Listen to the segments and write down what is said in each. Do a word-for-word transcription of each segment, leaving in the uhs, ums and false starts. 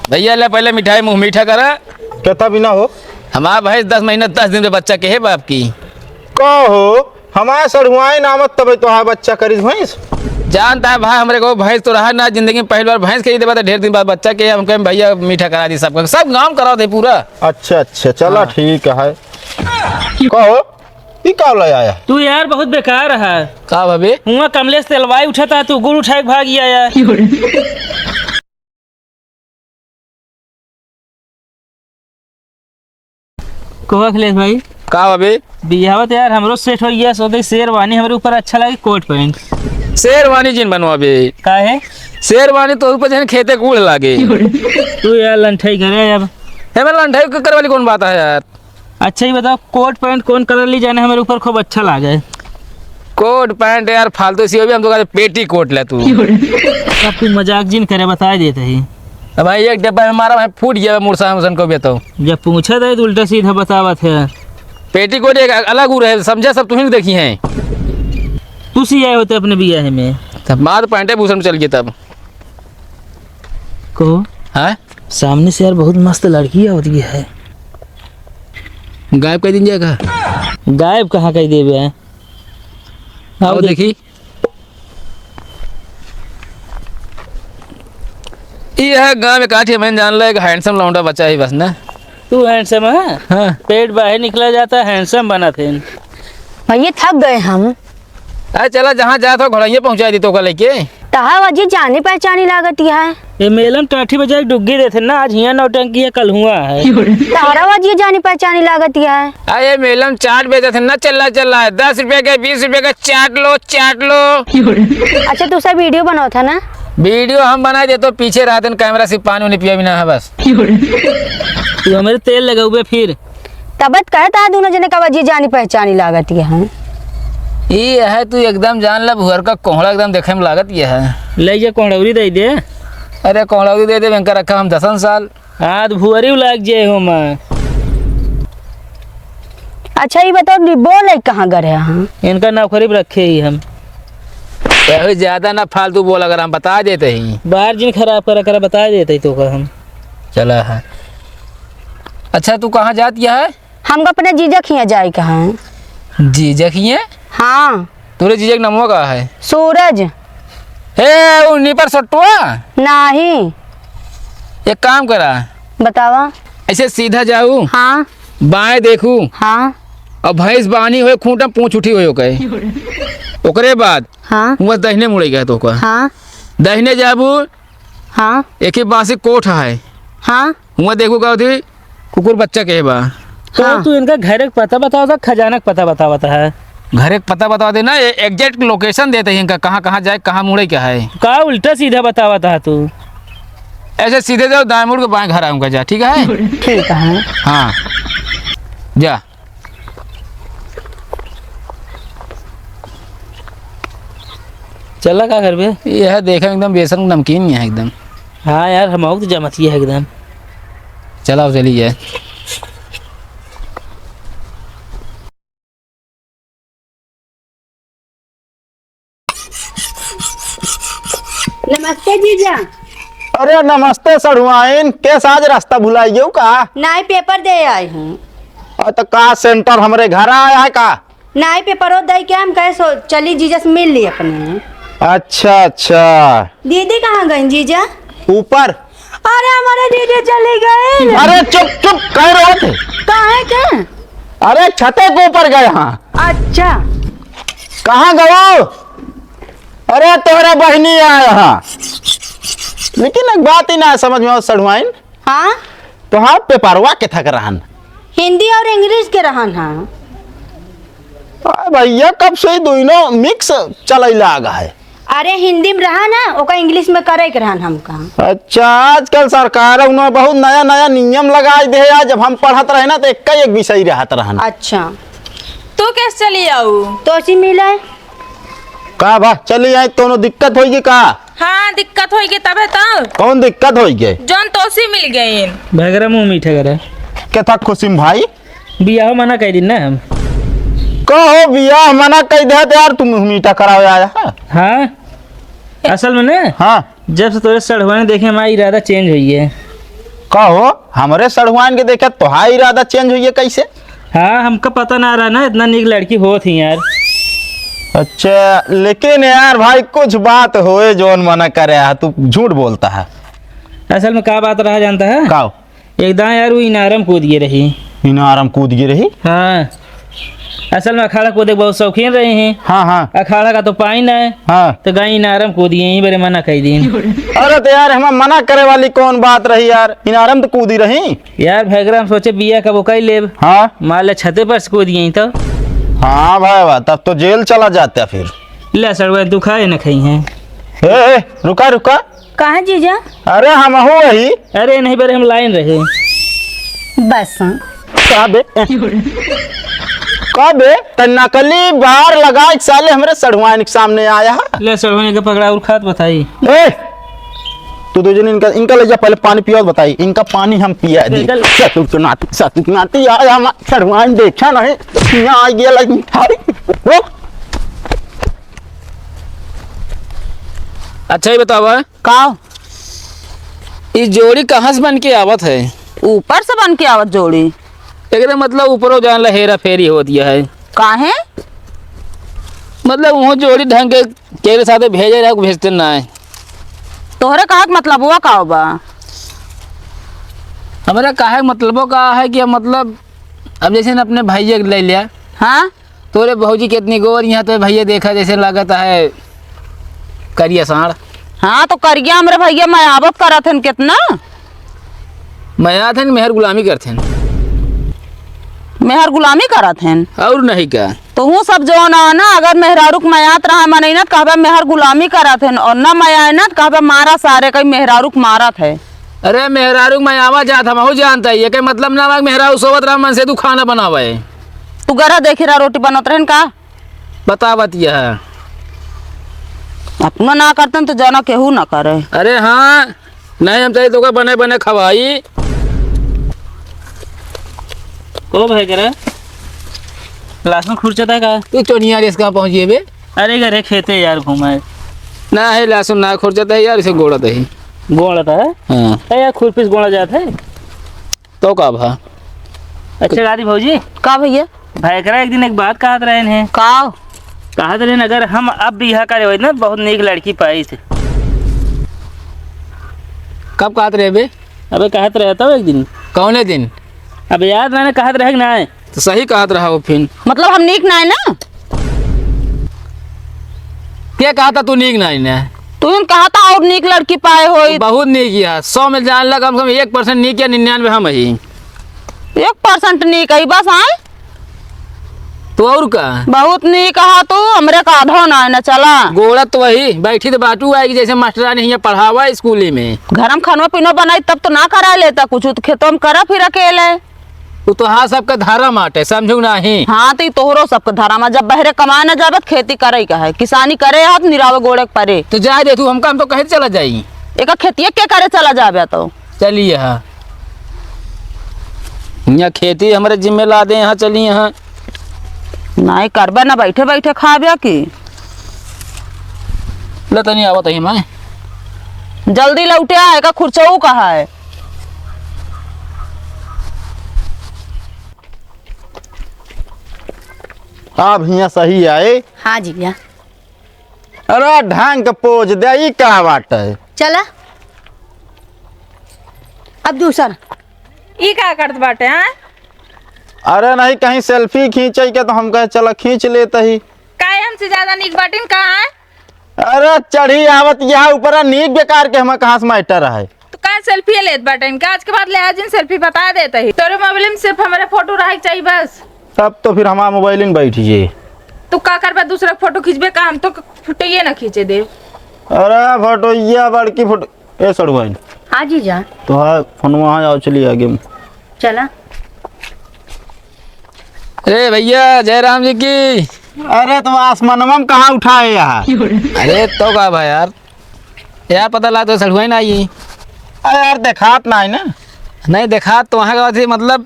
भइया, ले पहिले मिठाई मुँह मीठा करा। केथा बिना हो? हमार भैंस दस महीना दस दिन पे बच्चा के है बाप की। का हो? हमार सढ़ुआइन आवत तबे तोहार बच्चा करिस भैंस? जानता है भाई, हमरे को भैंस तो रहा ना जिंदगी में, पहली बार भैंस के ही देबा तो ढेर दिन बाद बच्चा के। हम कहें भइया मीठा करा दी सबका, सब गाँव करा दे पूरा। अच्छा, अच्छा, चला हाँ। ठीक है। का हो? ई का ले आया? तू यार बहुत बेकार है। का भाभी? हुआ कमलेश तेलवाई उठा था, तू गुड़ उठाए के भाग गया यार। कहो अखिलेश भाई। का भाभी? बियाह तो यार हमरो सेट हो गया, सोचे शेरवानी हमरे ऊपर अच्छा लागे, कोट पैंट। शेरवानी जिन बनवाबे। काहे? शेरवानी तो ऊपर जहन खेते कूड़ लागे। तू यार लंठाई करे अब। हे, मैं लंठाई के करे वाली कौन बात है यार? अच्छा, ये बताओ, कोट पैंट कौन कलर ली जाने हमारे ऊपर खूब अच्छा लागे? कोट पैंट यार फालतू सी हो भी, हम तो कहते पेटी कोट ले तू। अब तू मजाक जिन करे, बता देते ही। अब भाई एक डब्बा में मारा भाई, फूट गया मुड़सा मुसन को भी तो। जब पूछा था तो उल्टा सीधा बतावत है। पेटी कोट एक अलग उर है, समझा, सब तुहिन देखी हैं। तू सियाए होते अपने बियाह में। तब मार पैंटे भूषण चल गए तब। को? हाँ? सामने से यार बहुत मस्त लड़की आवत गई है। गायब कर दीजिए का? गायब कहाँ कर देबे? आओ आओ देख। देखी। ई है गाँव में काठी, मैं जान लो एक handsome लौंडा बच्चा ही बस ना। तू handsome है? हाँ। पेट बाहर निकला जाता है, handsome बना थे। भैया थक गए हम। अरे चला, जहाँ जात हो घोड़ैया पहुँचा दी तो का लेके। तहार वजी जानी पहचानी लागत है। ये मेलम टाठी बजाए डुग्गी देथे ना, आज हियाँ नौटंकी है, कल हुआ है। तहारा वजी जानी पहचानी लागत है। अरे मेलम चाट बेचत है ना, चला चला है, दस रुपया के, बीस रुपया का, चाट लो, चाट लो। अच्छा, तू सब वीडियो बनाओ था ना? वीडियो हम बनाए दे तो पीछे रहते हैं, कैमरा से पानी उनी पिया भी ना है बस। तू हमारे तेल लगाउबे फिर। तबत कहता है दोनों जने का वजी जानी पहचानी लागत है। ई है तू एकदम जान ला भुअर का कोहड़ा एकदम देखे में लागत ये है। ले ये कोहड़ौरी दे दे। अरे कोहड़ौरी दे दे, इनका रखा हम दसन साल। आज भुअरी लाग जाए हो माँ। अच्छा, ये बताओ, निबो ले कहाँ गए हैं? इनका नौकरी पे रखे ही हम। अरे ज्यादा ना फालतू बोला कर, हम बता देते ही। बाहर जिन खराब करा करा बता देते ही तो का हम। चला है। अच्छा, तू कहाँ जात गया है? हमका अपने जीजा खिया जाए का है। जीजा खिया? हाँ। तोरे जीजा के नमवा का है? सूरज। हे, उ नीपर सट्टुआ? नाही। एक काम करा। बतावा। ऐसे सीधा जाऊ। हाँ। बाएं देखू। हाँ। और भैंस बानी होए, खूंटा पूंछ उठी होए ओके। ओकरे बाद हाँ। हुआ दहिने मुड़े गए तो का। हाँ। दहिने जाबू। हाँ। एक ही बांसी कोठ है। हाँ। हुआ देखू का होती, कुकुर बच्चा के बा। तो हाँ। तू इनका घर के पता बतावा था, खजाना के पता बतावा था? घर के पता बतावा दे ना, ए-, exact location देते हैं इनका, कहाँ, कहाँ जाए, कहाँ मुड़े, क्या है। का उल्टा सीधा बतावा था तू? ऐसे सीधे जाओ, दाएं मुड़ के बाएं घर आऊँगा जा, ठीक है? ठीक है। हाँ, जा। चला का करबे? यह देखे एकदम बेसन नमकीन ही है एकदम। हाँ यार, हम तो जमत ही है एकदम। चला, चली जाए। नमस्ते जीजा। अरे नमस्ते सढ़ुआइन, कैस आज रास्ता भुलाई गयो का? नाई, पेपर दे आई हूँ। अ, त का सेंटर हमरे घर आया है का? नाई, पेपरो दे के हम कहे सो चली जीजा से मिल ली अपने। अच्छा, अच्छा। दीदी कहाँ गई जीजा? ऊपर। अरे हमारे जीजा चली गई। अरे चुप, चुप, कह रहे थे। काहे के? अरे छते के ऊपर गए हाँ। अच्छा। कहाँ गयो? अरे तोहरा बहिनी आया हाँ। लेकिन एक बात ही ना समझ में आओ सढ़ुआइन। हाँ? तोहार पेपरवा केथा के रहन? हिंदी और English के रहन हाँ। अरे भैया, कब से ई दोनों mix चलई लाग है? अरे हिंदी में रहा ना, ओका English में करे के रहन हमका। अच्छा, आजकल सरकार उन्होंने बहुत नया नया नियम लगाई दे है। जब हम पढ़त रहे ना तो एक एक विषय रहत रहन। अच्छा। तू कैसे चली आऊ? तोसी मिले। का बा, चली आई, कोनो दिक्कत होई का? हाँ, दिक्कत होई गई तबे तो। कौन दिक्कत होई गई? जौन तोसी मिल गई। भगरा मुंह मीठा करे। केथा खुशी में भाई? बियाह मना कह दिन ना हम। कहो बियाह मना कह दे तो यार, तुम मुंह मीठा करावे आया है? हाँ, असल में ना, हाँ। जब से तोरे सड़वा ने देखे, हमारा इरादा change हुई है। का हो, हमरे सढ़ुआइन के देखे तोहार इरादा change होइए कैसे? हाँ, हमका पता ना रहा ना, इतना नीक लड़की होत ही यार। अच्छा, लेकिन यार भाई, कुछ बात होए जौन मना करे, आ, तू झूठ बोलता है। असल में का बात रहा जानता है? का हो? एक दाएं यार, वो इनारम कूद गए रही। इनारम कूद गए रही? हाँ। असल में अखाड़ा कूदे के बहुत शौकीन रहे हैं। हाँ, हाँ। अखाड़ा का तो पाई ना है। हाँ। तो गई इनारम कूद गए, यहीं बरे मना कई दिन। अरे तो यार, हमें मना करे वाली कौन बात रही यार? इनारम तो कूदी रही। यार भैगरा, हम सोचे बिया कबो कई लेब। हाँ। मान ले छते पर से कूद गई तो। हाँ भाई, वाह, तब तो जेल चला जाता फिर। ले सड़ुआ, तू खाए न खाई हैं। ए, ए, रुका, रुका। कहाँ जीजा? अरे हमहू वही। अरे नहीं बरे, हम लाइन रहे। बस। का बे? का बे? त नकली बार लगा के साले हमरे सढ़ुआइन के सामने आया है। ले सढ़ुआइन के पकड़ा और खात बताई। ए, तू दो जन इनका, इनका ले जा, पहले पानी पियो, बताई। इनका पानी हम पिया दी। चल। ससुर के नाती, ससुर के नाती, आया हम सढ़ुआइन देखा नहीं। यहाँ आ गया लाइक मिठाई। ओ। अच्छा, ये बतावा। का? ई जोड़ी कहाँ से बन के आवत है? ऊपर से बन के आवत जोड़ी। एकरे मतलब ऊपरो जान ला हेरा फेरी होत गया है। काहे? मतलब उहो जोड़ी ढंग के केरे साथे भेजे रहा, भेजते ना है। तोहरे कहा के मतलब हुआ का बा? हमरा कहे के मतलबो का है कि मतलब अब जैसे न अपने भैया के ले लिया। हाँ। तोरे भौजी कितनी गोर, यहाँ तो भैया देखा जैसे लागत है करिया साँड़। हाँ, तो करिया हमरे भैया मयावत करत हन कितना। मयात हन, मेहर गुलामी करत हन। मेहर गुलामी करत हन? और नहीं का? तो हूँ सब जो ना, ना, अगर मेहरारू के मयात रहा मनई ना, तो कहबे मेहर गुलामी करत हन, और ना मयाए ना, तो कहबे मारा सारे, कई मेहरारू के मारत है। अरे मेहरारू के मयावा जात हमहू जानता है, ये के मतलब ना बा कि मेहरारू सोवत रहा मन से तू खाना बनावे। तू गरह देखी रहा रोटी बनत रहन का? बतावत यह। अपना ना करतन तो जाना केहू ना करे। अरे हाँ, नहीं हम चाहिए तो का बने बने खवाई। को भाई करे? लहसुन खुरचता का? तू चोनिया रेस कहाँ पहुँच गए बे? अरे घरे खेते यार घूमे। ना है लहसुन ना खुरचता है यार, इसे गोड़त है। गोड़त है? हाँ। ए यार खुरपी से गोड़ा जात है। तो का भा? अच्छा गादी भौजी। का भैया? भाई एकरा एक दिन एक बात कहत रहन है। का? कहत रहन अगर हम अब बियाह करे होई ना बहुत नीक लड़की पाई थे। कब कहत रहे बे? अबे कहत रहता हो एक दिन। कौने दिन? अब याद ना कहत रहे कि ना। तो सही कहत रहा हो फिर। मतलब हम नीक ना है ना? के कहता तू नीक ना है ना? तू ही कहता और नीक लड़की पाए होई। बहुत नीक है, सौ में जान ला कम से कम एक percent नीक या निन्यानवे हम ही। एक percent नीक है बस, आए? तो और का? बहुत नीक है तू, हमरे का आधो ना है ना, चला। गोड़त वही, बैठी तो बाटू आएगी जैसे मास्टरानी हियाँ पढ़ावा स्कूली में। घर में खाना पीना बनाई तब तो ना करा लेता कुछ, तो खेतों में करा फिर अकेले। उ तो हाँ सबके धर्म आटे, समझू नाही। हाँ, तो ई तोहरो सबके धर्म आ। जब बहरे कमाए न जाबे, त खेती करे का है, किसानी करे हा, त निरावे गोड़े के परे। तो जाए दे तू, हमका, हम तो कहे चला जाई। एका खेतिया के करे चला जाबे तो? चलिए हाँ, यहाँ खेती हमरे जिम्मे ला दे, यहाँ चली यहाँ। नाही करबे ना, बैठे बैठे खाबे की। ले तनी आवत ही मैं। जल्दी लौटे आए, का खुरचऊ कहा है? अब हियाँ सही आए। हाँ जी भैया। अरे ढंग के पोज दे, ई का बाटे? चला। अब दूसर। ई का करत बाटे, हाँ? अरे नहीं, कहीं selfie खींचे के तो हम कहे चला खींच लेते ही। काहे हमसे ज्यादा नीक बाटिन का, हाँ? अरे चढ़ी आवत यहाँ ऊपर, नीक बेकार के हमें कहाँ से matter है? तो का selfie लेत बाटे इनका? आज के बाद ले आज इन selfie बता देते ही। तोरे mobile में सिर्फ हमारे photo रहे के चाहिए बस। तब तो फिर हमारा mobile में बैठिए। तू का करबे, दूसरा photo खींचबे का? हम तो photo ये ना खींचे दे। अरे photo ये बड़की photo, ए सड़ुआइन। हाँ जीजा। तो हाँ, फोनवा हाँ, आओ चलिए आगे। चला। अरे भैया, जय राम जी की। अरे, तो आसमानवा में कहाँ उठाए यहाँ? अरे, तो का भाई यार, यार पता ला तो सड़ुआइन आई। अरे यार, देखात ना है ना। नहीं देखात तो वहाँ का थी, मतलब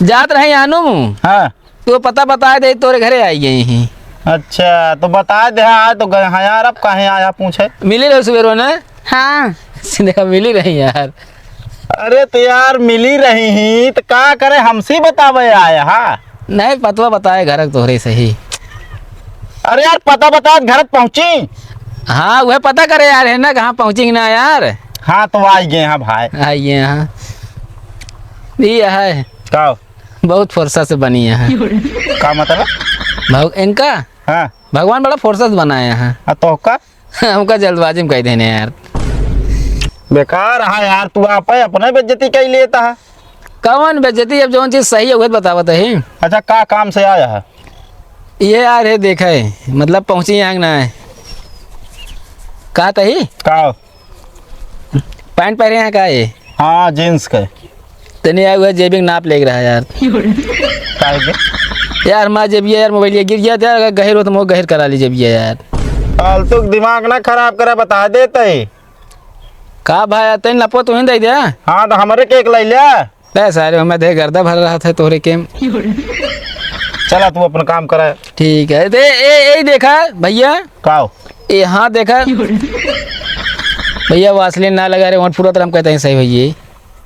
जात रहे यहाँ नु। हाँ। तो पता बताए दे, तोरे घरे आई गई ही। अच्छा, तो बताए दे, हाँ, तो गए हाँ यार, अब काहे आया पूछे? मिली रहो सुबेरो ना? हाँ। देखा, मिली रही यार। अरे तो यार, मिली रही ही तो का करे, हमसे बतावे आया हा। नहीं, पतवा बताए घर तोहरे सही। अरे यार, पता बताए घर पहुँची। हाँ, वह पता करे यार, है ना, कहाँ पहुँची ना यार। हाँ, तो आई गए हैं भाई। आई गए हैं। ये है। का? बहुत फुर्सत से बनी है। का मतलब? भग-, इनका? हाँ। भगवान बड़ा फुर्सत बनाया है। आ, तो का? हमका जल्दबाजी में कह देने यार। बेकार है यार, तू आप अपने बेइज्जती कर लेता है। कौन बेइज्जती? अब जौन चीज सही है, वही बतावत है। अच्छा, का काम से आया है? ये यार, ये देखा है, मतलब पहुँची यहाँ ना है। का तही? का? पैंट पहरे हैं का ये? हाँ, जींस के। तनी आए हुए जेबिंग नाप लेके रहा यार। काहे के? यार, हमारा जेबिया यार, मोबाइल ये गिर गया था यार, अगर गहिर हो तो मोर गहिर करा ली जेबिया यार। फालतू के दिमाग ना खराब करा, बता देते ही। का भाई, तनी लपो तू ही दे दे। हाँ, तो हमारे के एक ले ले। ले सारे, हमें दे गर्दा भर रहा था तोहरे के। चला, तू अपन काम करा। ठीक है, दे, ए, ए, देखा भैया। का हो? ए, हाँ, देखा। भैया, वासलिन ना लगा रहे, वहाँ पूरा तरह हम कहते हैं सही भैया।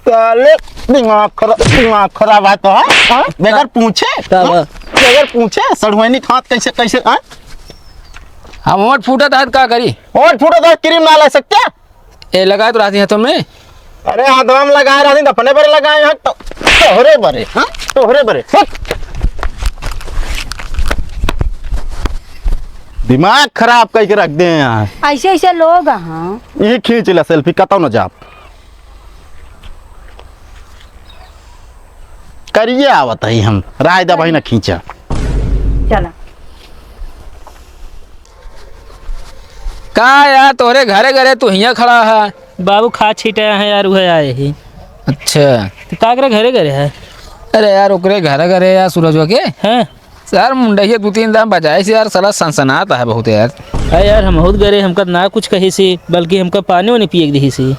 साले, दिमाग खराब, दिमाग खराब है तो, हाँ? हाँ? बगैर पूछे? का हाँ? बा? बगैर पूछे, सड़ुआइनी खात कैसे, कैसे, हाँ? हम ओंठ फूटत है, का करी? ओंठ फूटत है, क्रीम ना ला सकते? ए, लगा तो रहती है तुमने। अरे, हाथवा में लगा रहती, अपने बरे लगाए हैं, तो, तोहरे बरे, हाँ? तोहरे बरे, हट। दिमाग खराब करके रख दे हैं यार। ऐसे, ऐसे लोग हैं। ये खींच ला सेल्फी, कतौ न जाप। करिए आवत है हम, राय दे भाई ना खींचा। चला। का यार, तोहरे घरे घरे तू हियाँ खड़ा है? बाबू, खा छीटे आए हैं यार, उहे आए ही। अच्छा। तो का करे घरे घरे है? अरे यार, ओकरे घरे घरे यार, सूरजवा के। हाँ। यार, मुंडहिया दू तीन दाम बजाए से यार, साला सनसनात है बहुत यार। अरे यार, हम बहुत गरे, हमका ना कुछ कही सी, बल्कि हमका पानी वानी पिए के दिही सी।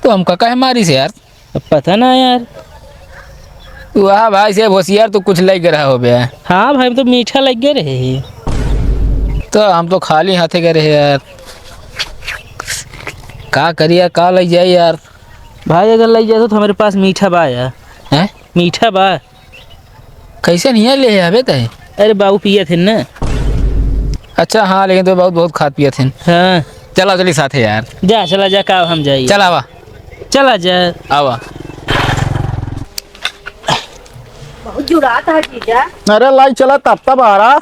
तो हमका काहे मारी से यार? अब पता ना यार। वाह भाई, से होशियार तो कुछ लग रहा हो बे। हाँ भाई, हम तो मीठा लग गए रहे। तो हम तो खाली हाथे गए रहे यार। का करिया, का लग जाए यार? भाई, अगर लग जाए तो हमारे पास मीठा बा यार। हैं? मीठा बा। कैसे नहीं ले आवे तय? अरे बाबू पियत है ना। अच्छा, हाँ, लेकिन तो बहुत, बहुत खात पियत है। हाँ। चला, चली साथे यार। जा, चला जा, का हम जाई। चला आवा। चला जा। आवा। बहुत जुड़ात है जीजा। अरे लाई चला तब तब आ रहा।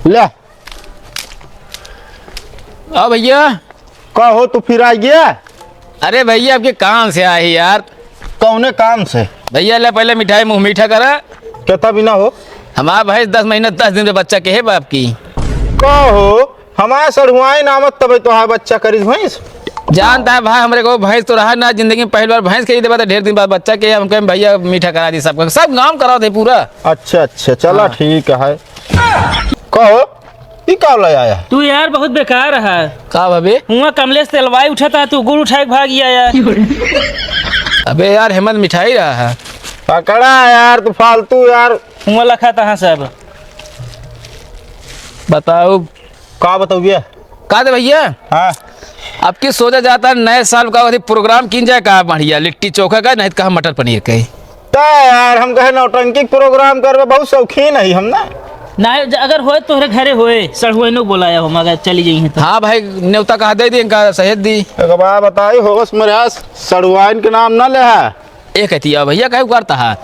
ले। आ भैया। का हो, तू फिर आ गया? अरे भैया, आपके काम से आए ही यार। कौने काम से? भैया, ले पहले मिठाई मुंह मीठा करा। कहता भी ना हो। हमारा भैंस दस महीना दस दिन में बच्चा के है बाप की। का हो, हमारा सढ़ुआइन आवत तबे तोहार बच्चा करिस भैंस। जानता है भाई, हमरे को भैंस तो रहा ना, जिंदगी में पहली बार भैंस खरीदे देबा, तो ढेर दिन बाद बच्चा के हम कहें, "भैया, मीठा करा दी सबका।" सब गांव करा दे पूरा। अच्छा, अच्छा, चला, हाँ। ठीक है। कहो, ई का ले आया? तू यार बहुत बेकार है। का भाभी? हुआ कमलेश तेलवाई उठा था, तू गुड़ उठाए के भाग गया यार। अबे यार, हेमंत मिठाई रहा है। पकड़ा यार, तू फालतू यार। हुआ लखा था सब। बताओ। का बताओ भैया? का दे भैया? हाँ। अब की सोचा जाता है नए साल का अभी प्रोग्राम कीन जाए का, बढ़िया लिट्टी चोखा का, नहीं तो कहा मटर पनीर का ही। ता यार, हम कहे नौटंकी प्रोग्राम करबे, बहुत शौकीन है हम ना। ना, ज-, अगर होए तोहरे घरे होए, सड़ुआइनो बोलाया हो, मगर चली जाई है तो। हाँ भाई, न्योता कहा दे दी, इनका सहेज दी। एक बार बताई, होश में रहा, सड़ुआइन के नाम ना ले है। ए कहती है, "भैया, काहे उकारता है?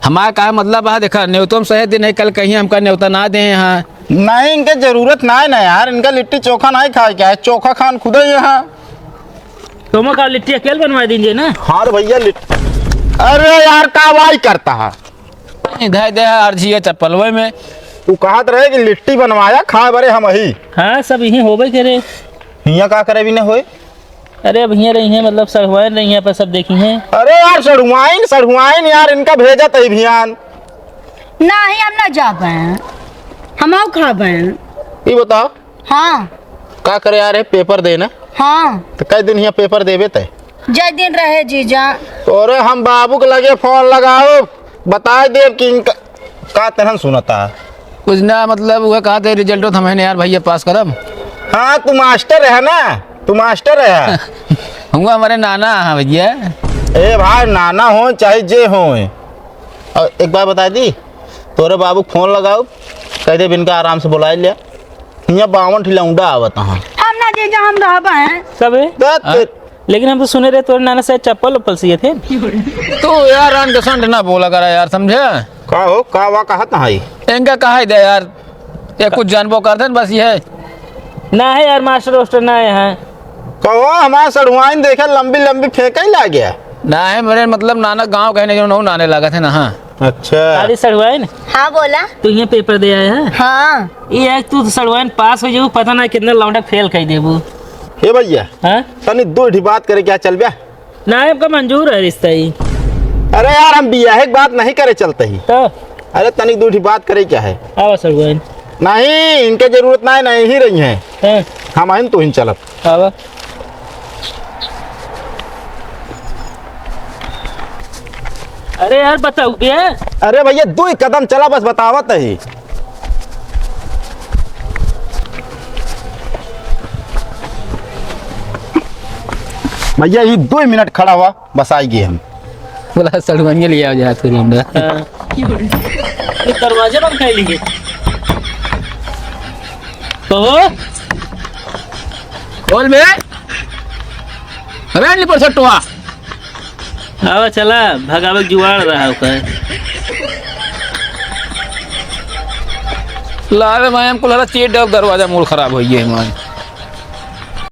हमारा का मतलब है, देखा, न्योतो में सहेज दिन है, कल कहीं हमका न्योता ना दे यहाँ।" नहीं, इनके जरूरत ना है ना यार, इनका लिट्टी चोखा ना खाए, क्या है, चोखा खान खुद ही यहाँ। तुम का लिट्टी अकेल बनवा दीजिए ना। हाँ रे भैया, लिट्टी। अरे यार, का वाई करता है? नहीं, धै दे है अर्जिया चप्पलवे में। तू कहत रहे कि लिट्टी बनवाया, खाए बरे हम ही। हाँ, सब यहीं होबे करे। हियाँ का करे भी न होए? अरे, अब हियाँ रही हैं, मतलब, सढ़ुआइन रही हैं, पर सब देखी हैं। अरे यार, सढ़ुआइन, सढ़ुआइन यार, इनका भेजत है भियान। नहीं, हम ना जाबे, हम आउ खाबे। ई बताओ। हाँ। का करे आ रहे, पेपर देना? हाँ। तो कई दिन हियाँ पेपर देबे तय? जय दिन रहे जीजा। तोरे हम बाबू के लगे फोन लगाओ, बताए देब कि इनका का तरह सुनता। कुछ ना, मतलब, वह कहा थे, "रिजल्ट तो हमें यार भैया पास करब।" हाँ, तू मास्टर है ना, तू मास्टर है। हुआ हमारे नाना है भैया। ए भाई, नाना हो चाहे जे हो, और एक बात बताइ दी, तोरे बाबू क फोन लगाउ, कहि दे इनका आराम से बोलाइ लिया। हियाँ बावन ठी लौंडा आवत हैं। हम ना जीजा, हम रहबे। सबे? दत हाँ? लेकिन हम तो सुने रहे तोरे नाना शायद चप्पल उप्पल सिए थे। तू यार अंट संट ना बोला करा यार, समझे? का हो, का वा कहत हैं? इनका कहा ही दे यार, ये कुछ जानबो करते हैं बस ये। ना है यार, मास्टर वास्टर ना है यहाँ। कहो, हमार सढ़ुआइन देखे लंबी लंबी फेंके ही लाग गया। ना है मेरे मतलब नाना गाँव कहने के उन्होंने नाने लागत है ना। हाँ। अच्छा। अरे सढ़ुआइन। हाँ, बोला। तू यहाँ पेपर दे आया है? हाँ। ये आज तू सढ़ुआइन पास हो जाबू, पता ना कितना लौंडा फेल कर देबू। ए भैया, हाँ? तनी दो ठी बात करे क्या, चल बे? ना, हमका मंजूर है रिश्ता ही। अरे यार, हम बियाहे के बात नहीं करे चलते ही। तो? अरे तनिक दो ठी बात करे क्या है? आवा सढ़ुआइन। नहीं, इनके जरूरत ना है, नहीं ही रही हैं। हाँ। हम आइन तो ही चलब। आवा। अरे यार, बताओ क्या? अरे भैया, दो ही कदम चला, बस बतावत ही। भैया, ये दो ही मिनट खड़ा हुआ। बस आइ गए हम। बोला, "सड़ुआनिया ले आओ जा तू लौंडा।" हाँ। ये दरवाजा बंद कर लिए। कहो। बोल बे। अबे, नहीं पर सट्टुआ। आवा चला, भगावे के जुगाड़ रहा ओकर। ला रे भाई, हमको लगा चेट डब दरवाजा मूड खराब होइ गया है हमारे।